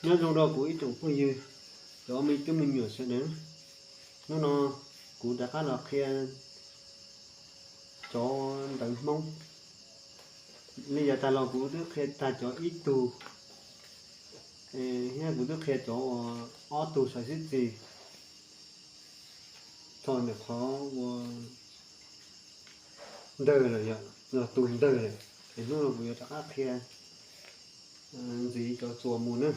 Nyob zoo rau kuv ib tsoom phooj ywg, cov me tub me nyuam sawv daws. Hnub no kuv rov qab los qhia cov ntawv Hmoob. Li yav tag los kuv twb qhia tag cov ib tug, thiab kuv twb qhia cov uas ob tug sawv sib txis txog ntawm qhov ua ntawg lawm yom, los tus ntawg lawm. Es hnub no kuv yuav rov qab qhia ntxiv cov txuas mus na.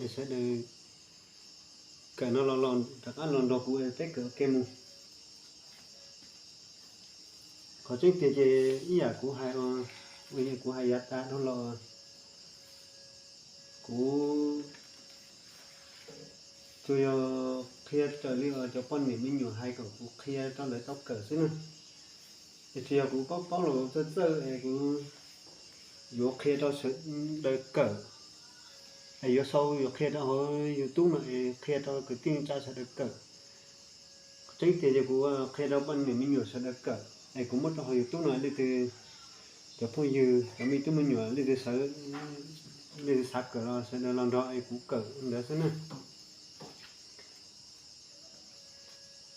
Es sawv daws kawm no los rov qab los nrog kuv peb kawm ua ke mus. Qhov tseeb tiag ces ib yam kuv hais, kuv hais yav tas dhau los, kuv tsuas yog qhia raws li cov poj niam me nyuam hais kom kuv qhia rau lawv tau kawm xwb na. Es tsuas yog kuv paub paub los txawj txawj es kuv yuav qhia rau sawv daws kawm, es yuav sau yuav qhia rau hauv YouTube no es qhia rau kwv tij neej tsa sawv daws kawm. Tseeb tiag ces kuv qhia rau poj niam me nyuam sawv daws kawm, es kuv muab rau hauv YouTube no leej twg, cov phooj ywg cov me tub me nyuam leej twg xav kawm los sawv daws los nrog es kuv kawm ntawd xwb na.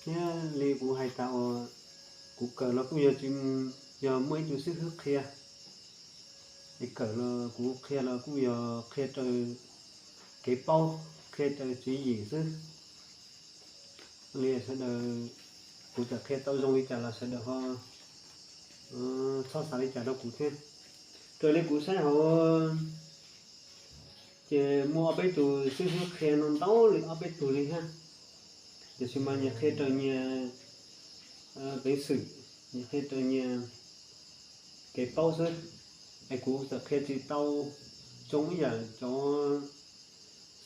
Thiab li kuv hais tas uas kuv kawm los kuj yog tsis, yog muaj ib tug xib hwb qhia, es kawm los kuv qhia los kuj yog qhia raws kev paub, qhia raws tswv yim xwb. Li sawv daws, kuv txawm qhia tau zoo li cas los sawv daws ho txhob xav li cas rau kuv thiab. Raws li kuv saib hauv ces muaj ob peb tug xib hwb qhia no ntau li ob peb tug li thiab. Tiam sis mas nyias qhia raws nyias peev xwm, nyias qhia raws nyias kev paub xwb. Es kuv txawm qhia tsis tau zoo ib yam cov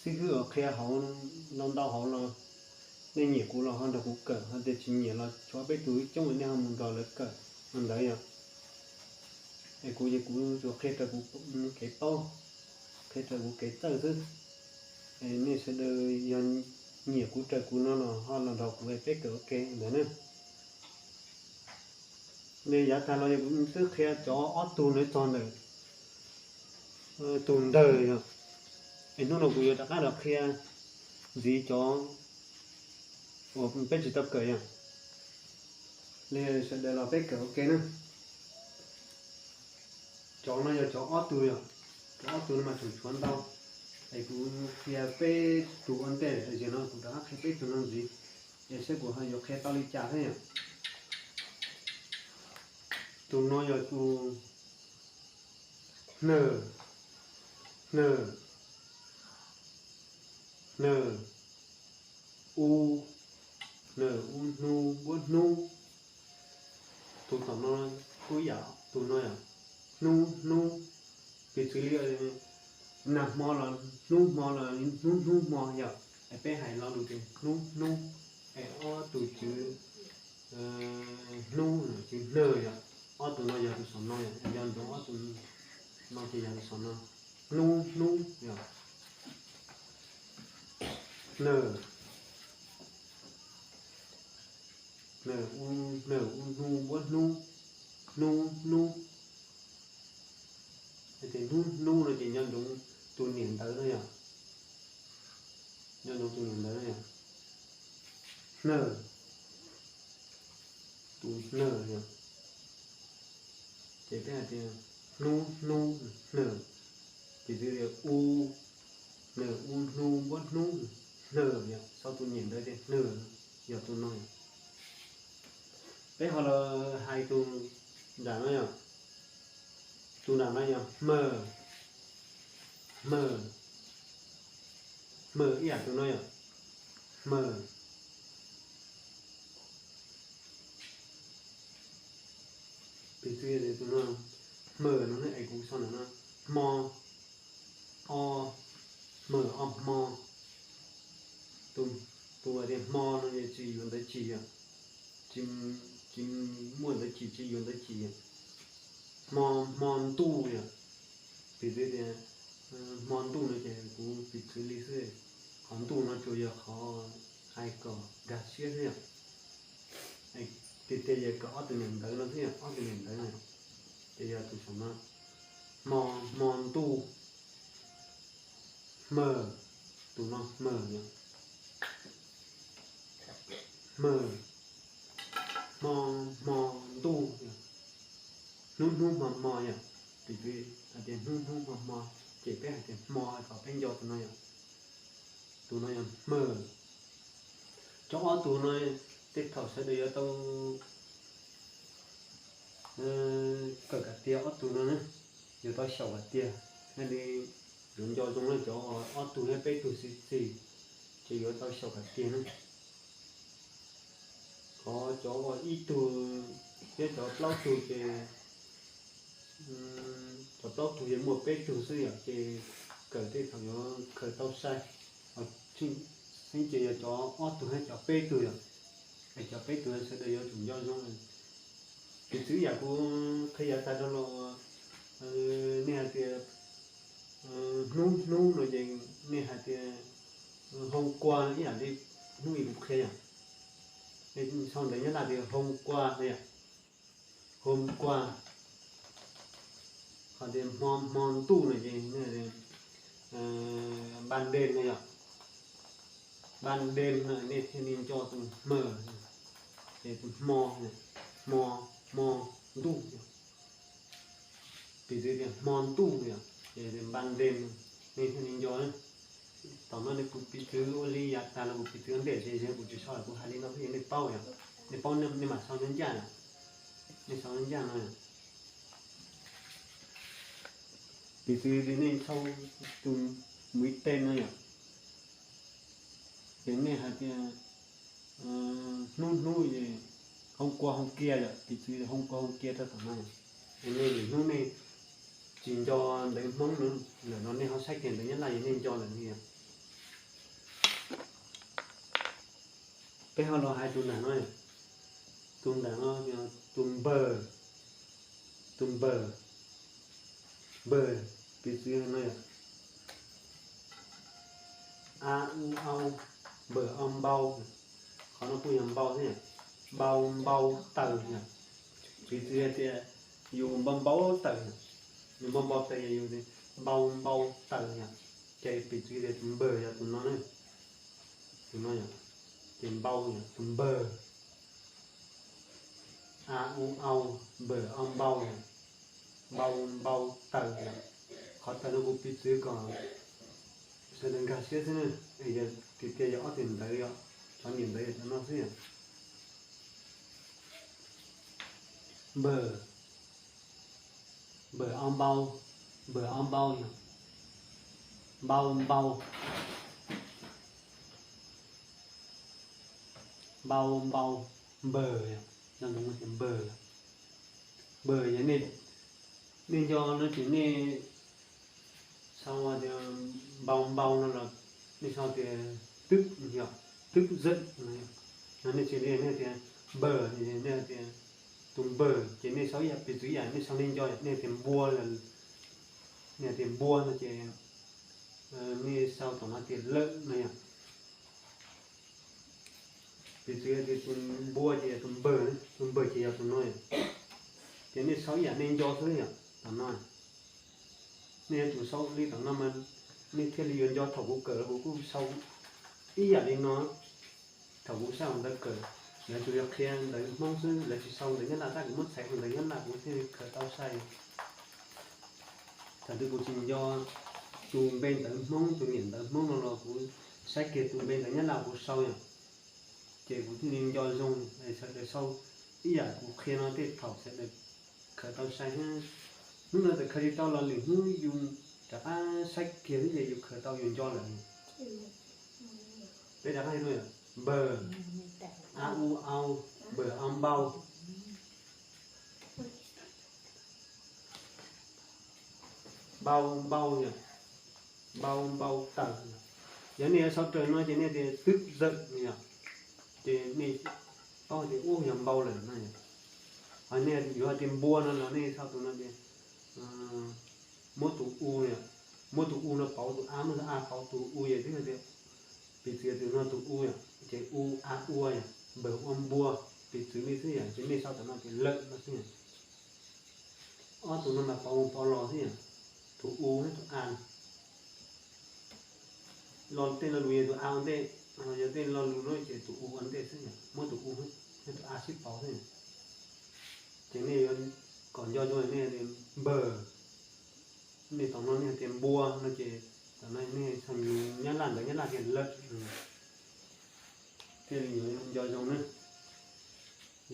xib hwb uas qhia hauv, ntau ntau hauv los nej nyiam kuv los ho nrog kuv kawm, ho tias tsis nyiam los tshuav peb tug coob nej ho mus nrog lawv kawm no ntawd yom. Es kuv ces kuv tsuas qhia raws kuv kev paub, qhia raws kuv kev txawj xwb. Es nej sawv daws yog nyiam kuv raws kuv no los ho los nrog kuv peb kawm ua ke ntawd na. Li yav tag los yog kuv twb qhia cov ob tug ntawd txog ntawm tus ntawg yom. Es hnub no kuv yuav rov qab los qhia ntxiv cov uas peb tsis tau kawm yom. Li sawv daws los peb kawm ua ke na. Cov no yog cov ob tug yom, cov ob tug no mas tseem tshuav ntau. Es kuv qhia peb tug ua ntej, es no kuv rov qab qhia peb tug no ntxiv, es saib kuv ho yuav qhia tau li cas thiab yom. Tus no yog tus hnawm, hnawm, hnawm, u, hnawm u hnu npuab hnub. Tus tom no kuj yam tus no yom, hnub hnub. Piv txwv li nag hmo los hnub hmo los hnub hnub hmo yom, es peb hais lo lus tias hnub hnub, es ob tug tswv hnub, tswv hnawm yom, ob tug no yog tus saum no yom, nco ntsoov ob tug no ces yog tus saum no, hnub hnub yom, hnawm, hnawm u, hnawm u hnu npuab hnub, hnub hnub. Ces hnub hnub no ces nco ntsoov tus niam ntawv no yom, nco ntsoov tus niam ntawv no yom, hnawm, tus hnawm yom. Ces peb hais tias hnub hnub hnawm, piv txwv tias u, hnawm u hnu npuab hnub, hnawm yom, sau tus niam ntawv tias hnawm, yog tus no. Peb ho los hais tus nram no yom, tus nram no yog hmawm, hmawm, hmawm ib yam tus no yom, hmawm. Piv txwv tus no, hmawm no es kuv sau ntawm no, hmo, o, hmawm o hmo. Tus tias hmo no tsis yuav ntawv chim yom, tsis muaj ntawv chim, tsis yuav ntawv chim yom. Hmo, hmo ntuj yom. Piv txwv tias hmo ntuj no ces kuv piv txwv li xwb, qhov ntuj no tsuas yog qhov hais kom nkag siab xwb yom. Tiag tiag yog kom ob tug niam ntawv no xwb yom, ob tug niam ntawv no ces yog tus saum no, hmo, hmo ntuj, Hmawm, tus no hmawm yom. Hmawm, hmo, hmo, ntuj yom. Hnub hnub hmo hmo yom. Piv txwv hais tias hnub hnub hmo hmo, ces peb hais tias hmo kom peb nco tus no yom. Tus no yog hmawm. Cov ob tug no tej thaum sawv daws yuav tau kawm kom tiag ob tug no na, yuav tau xyaum kom tiag, thiaj li yuav nco zoo na. Cov ob tug thiab peb tug xwb txij, ces yuav tau xyaum kom tiag na. Qhov cov uas ib tug thiab cov plaub tug ces, cov plaub tug yuav muaj peb tug xwb yom, ces kawm tej thaum yuav khaws tau sai. Xeeb ces yog cov ob tug thiab cov peb tug yom, es cov peb tug sawv daws yuav tsum nco zoo. Piv txwv yam kuv qhia yav tag rau los, nej hais tias hnub hnub no ces nej hais tias hôm qua ib yam li hnub ib kuv qhia yom. Sau ntawv Nyab Laj tias hôm qua no yom, hôm qua. Ho tias hmo, hmo ntuj no ces ban đêm no yom, ban đêm no nej thiaj li nco tus hmawm, ces tus hmo, hmo, hmo ntuj. Piv txwv tias hmo ntuj no yom, ces ban đêm no nej thiaj li nco. Tom no nej kuv piv txwv ua li yav tag los kuv piv txwv ua ntej ces kuv tsis sau lawm, kuv hais li no xwb nej paub yom, nej paub nej mam sau nyob ncaj, nej sau nyob ncaj no. Piv txwv tias nej sau tus mũiv tej no yom, ces nej hais tias hnub hnub es hôm qua hôm kia yom, piv txwv hôm qua hôm kia rau tom no. Es nej lwm hnub nej tsis nco ntawv Hmoob no lawm no nej ho saib kiag ntawv Nyab Laj es nej nco lawm no yom. Peb ho los hais tus ntawm no, tus ntawm no yog tus npawg, tus npawg, npawg, piv txwv no yog a u au, npawg au npau, qhov no kuj yog npau thiab, npau npau taws yom. Piv txwv hais tias yus npau npau taws yom, yus npau npau taws yog yus npau npau taws yom, ces piv txwv tias tus npawg yog tus no na, tus no yom, ces npau yom, tus npawg. A u au, npawg au npau, npau npau taws yom. Qhov taws no kuv piv txwv kom sawv daws nkag siab xwb na, es yog tiag tiag yog ob tug ntawv yom, cov niam ntawv yog cov no xwb yom. Npawg, npawg au npau, npawg au npau yom, npau npau, npau npau, npawg yom, npawg yom. Npawg yog nej, nej nco no ces nej sau tias npau npau no los nej sau tias twb yom, twb zawm no, nej tsis li nej tias npawg, nej tias tus npawg ces nej sau ib yam piv txwv ib yam nej sau nej nco, nej tias npua, nej tias npua no ces nej sau tom no tias lawm no yom. Piv txwv tias tus npua ces yog tus npawg, tus npawg ces yog tus no yom. Ces nej sau ib yam nej nco xwb yom, tom no. Nej yuav tsum sau li tom no mas nej thiaj li yuav nco. Thaum kuv kawm los kuv kuj sau ib yam li no. Thaum kuv saib hauv ntawv kawm, lawv tsuas yog qhia ntawv Hmoob xwb, lawv tsis sau ntawv Nyab Laj, tab kuv muab txhais hauv ntawv Nyab Laj kuv thiaj li khaws tau sai. Thaum twg kuv tsis nco tus npe ntawv Hmoob, tus niam ntawv Hmoob no los kuv saib kiag tus npe ntawv Nyab Laj kuv sau yom, ces kuv thiaj li nco zoo. Sawv daws sau ib yam kuv qhia no tej thaum sawv daws khaws tau sai thiab. Hnub no txawm khaws tsis tau los lwm hnub yus rov qab saib kiag xwb ces yus khaws tau yus nco lawm. Peb rov qab hais no, npawg, a u au, npawg au npau. Npau npau yom, npau npau taws. Yog nej yuav sau raws no ces nej tias twb zawm yom, ces nej paub tias ub yog npau lawm no yom. Ho nej yuav hais tias npua no los nej sau tus no tias muab tus u yom, muab tus u no pauv tus a, muab tus a pauv tus u, yog twb hais tias piv txwv tus no tus u yom, ces u a ua yom, npawg ua npua, piv txwv li xwb yom, ces nej sau tom no tias lawm no xwb yom. Ob tus no mas pauv mus pauv los xwb yom, tus u thiab tus a. Lo tej lo lus yog tus a ua ntej, yog tej lo lus no ces tus u ua ntej xwb, muab tus u, tus a sib pauv xwb. Ces nej yuav kom nco zoo nej tias npawg, nej tom no nej tias npua no ces tom no nej txhais nyab laj ntawd nyab laj tias lawm. Thiaj li yuav nco zoo na.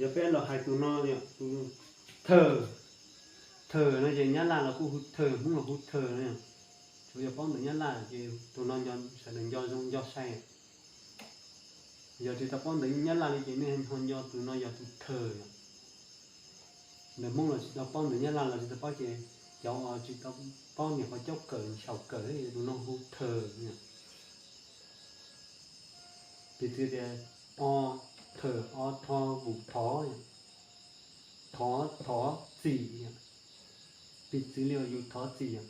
Yog peb los hais tus no, tus thawm, thawm no ces nyab laj los kuj hu thawm, hmoob los hu thawm no. Tsuas yog paub ntawv nyab laj ces tus no sawv daws nco zoo nco sai. Yog tsis tau paub ntawv nyab laj li ces nej ho nco tus no yog tus thawm yom. Ntawm hmoob los tsis tau paub, ntawm nyab laj los tsis tau paub ces cov uas tsis tau paub niam qhov caub kawm xyaum kawm tus no hu thawm. Piv txwv tias o, thawm o tho vum thov, thov thov txim. Piv txwv li yus thov txim,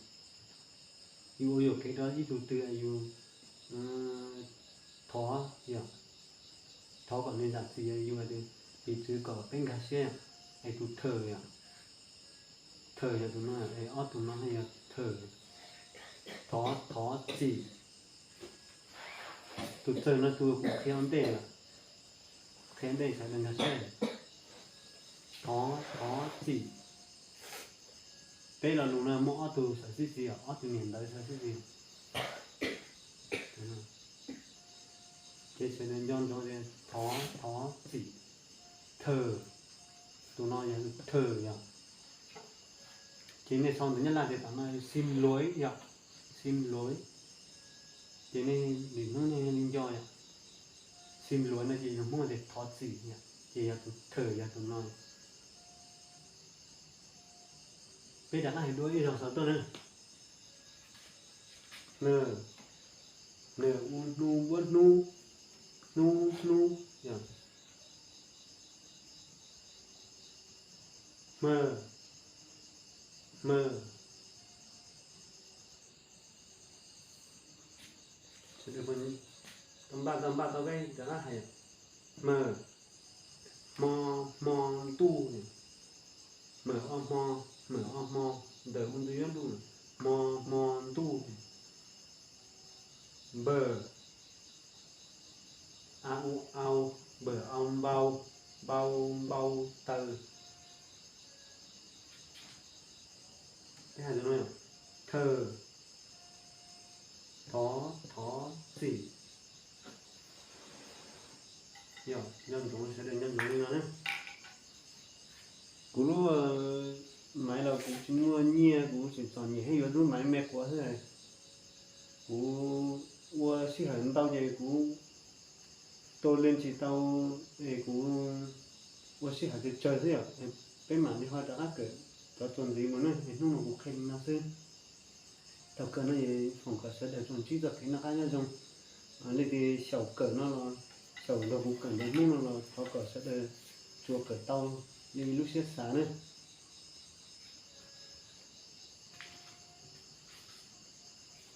yus ua yuam kev rau ib tug twg yus thov, thov kom nws zam txim yus, piv txwv kom peb nkag siab, es tus thawm yom, thawm yog tus no, es ob tug no yog thawm, thov thov txim. Tus thawm no tus kuv qhia ua ntej, qhia ua ntej sawv daws nkag siab. Thov thov txim. Peb lo lus no muaj ob tug xwb xwb, ob tug niam ntawv xwb xwb. Ces sawv daws nco ntsoov tias thov thov txim. Thawm, tus no yog thawm yom. Ces nej sau ntawv nyab laj tias tom no xin lỗi yom, xin lỗi. Ces nej lwm hnub nej li nco yom. Xin lỗi no ces yog hmoob tias thov txim yom, ces yog tus thawm yog tus no. Peb rov qab hais dua ib zaug xaus tuaj na. Hnub, hnub, u hnub, npuab hnub, hnub hnub yom. Hma, hma. Tau npaj tau npaj tau peb rov qab hais. Hma, hmo, hmo ntuj. Hma o hmo, hma o hmo, ntawm u ntu yuav ntuj, hmo hmo ntuj. Npawg, a u au, npawg au npau, npau npau taws. Peb hais tus no, thawm, thov thov txim. Yog nco ntsoov, sawv daws nco ntsoov li no na. Kuv lub maiv los kuv tsis muaj nyiaj, kuv tseem txom nyem thiab yuav lub maiv me quav xwb. Kuv ua sij hawm ntau ces kuv tua li tsis tau, es kuv ua sij hawm tsawg tsawg xwb yom. Peb mam li ho rov qab kawm cov txuas ntxiv mus na, es hnub no kuv qhia li no xwb. Thaum kawg no foom kom sawv daws tsuas ntsib txoj kev noj qab nyob zoo. Leej twg xyaum kawm no los, xyaum nrog kuv kawm ntawv Hmoob no los thov kom sawv daws tsuas kawm tau li lub siab xav na.